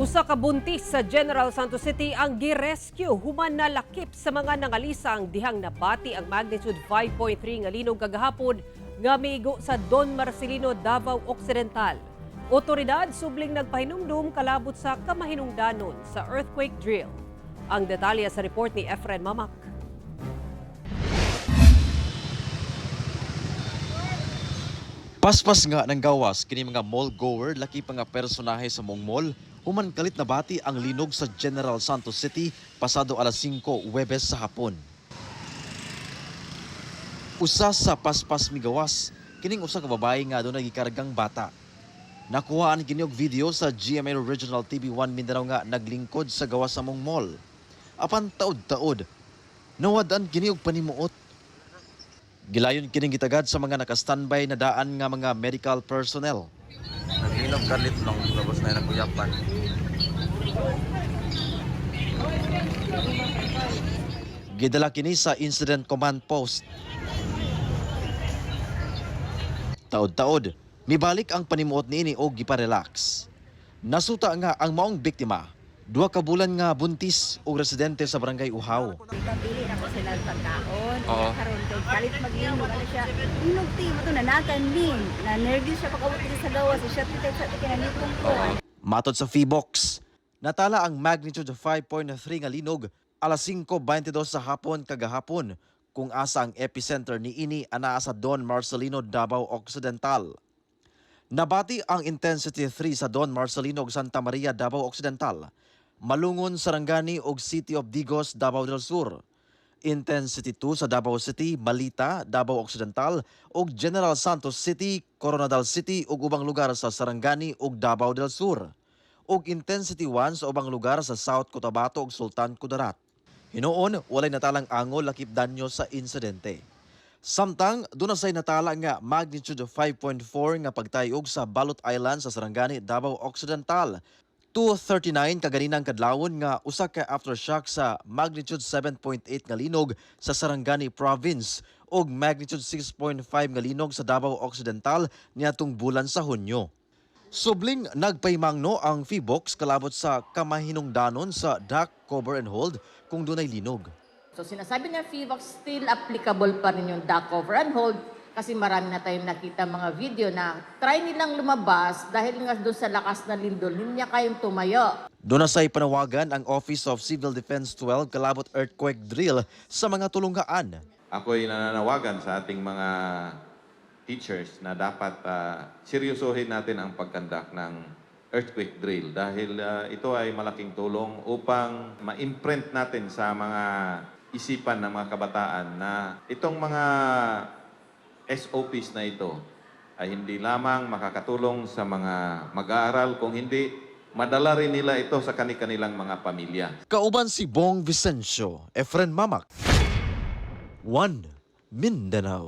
Usa ka buntis sa General Santos City ang girescue human nalakip sa mga nangalisang dihang nabati ang magnitude 5.3 nga linog kagahapon nga miigo sa Don Marcelino, Davao Occidental. Otoridad subling nagpahinumdum kalabot sa kamahinungdanon sa earthquake drill. Ang detalye sa report ni Efren Mamak. Paspas nga ng gawas kini mga mall goer laki pa nga personahe sa mong mall human kalit nabati ang linog sa General Santos City pasado alas 5 Huwebes sa hapon. Usa sa paspas migawas kining usa ka babae nga dunay gikargang bata. Nakuhaan kini og video sa GMA Regional TV1 Mindanao nga naglingkod sa gawas sa mong mall. Apan taod-taod, nawad-an kini og panimuot. Gilayon kining gitagad sa mga naka-standby na daan nga mga medical personnel. Nag-inom kalit lang, labas na yung kuyapan. Gidala kini sa Incident Command Post. Taod-taod, mibalik ang panimuot niini og giparelax. Nasuta nga ang maong biktima, 2 ka bulan nga buntis og residente sa barangay Uhaw. Pili na ko sila pagkaon. Oo. Karon kay kalit mag-inog ano siya. Inog ti mo to nanakan min. Na nervous siya pag-abot dito sa gawas. Siya ti sa kinanipong ko. Matod sa Feebox, natala ang magnitude 5.3 nga linog alas 5:22 sa hapon kagahapon kung asa ang epicenter ni ini anaa sa Don Marcelino, Davao Occidental. Nabati ang intensity 3 sa Don Marcelino ug Santa Maria, Davao Occidental, Malungon, Sarangani ug City of Digos, Davao del Sur. Intensity 2 sa Davao City, Malita, Davao Occidental ug General Santos City, Coronadal City ug ubang lugar sa Sarangani ug Davao del Sur. Ug intensity 1 sa ubang lugar sa South Cotabato ug Sultan Kudarat. Hinuon, walay natalang angol lakip danyo sa insidente. Samtang, doon na say natala nga magnitude 5.4 nga pagtayog sa Balut Island sa Sarangani, Davao Occidental. 2:39 kaganinang kadlawon nga usa ka aftershock sa magnitude 7.8 nga linog sa Sarangani Province ug magnitude 6.5 nga linog sa Davao Occidental niadtong bulan sa Hunyo. Subling nagpaymangno ang Feebox kalabot sa kamahinungdanon sa duck, cover and hold kung dunay linog. So sinasabi ng PHIVOLCS, still applicable pa rin yung duck, cover and hold kasi marami na tayong nakita mga video na try nilang lumabas dahil nga doon sa lakas ng lindol, hindi niya kayang tumayo. Doon na sa'y panawagan ang Office of Civil Defense 12 kalabot earthquake drill sa mga tulunghaan. Ako'y nananawagan sa ating mga teachers na dapat seryosohin natin ang pag-conduct ng earthquake drill dahil ito ay malaking tulong upang ma-imprint natin sa mga isipan ng mga kabataan na itong mga SOPs na ito ay hindi lamang makakatulong sa mga mag-aaral kung hindi madala rin nila ito sa kanilang mga pamilya. Kauban si Bong Vicencio, Efren Mamak. 1 Mindanao.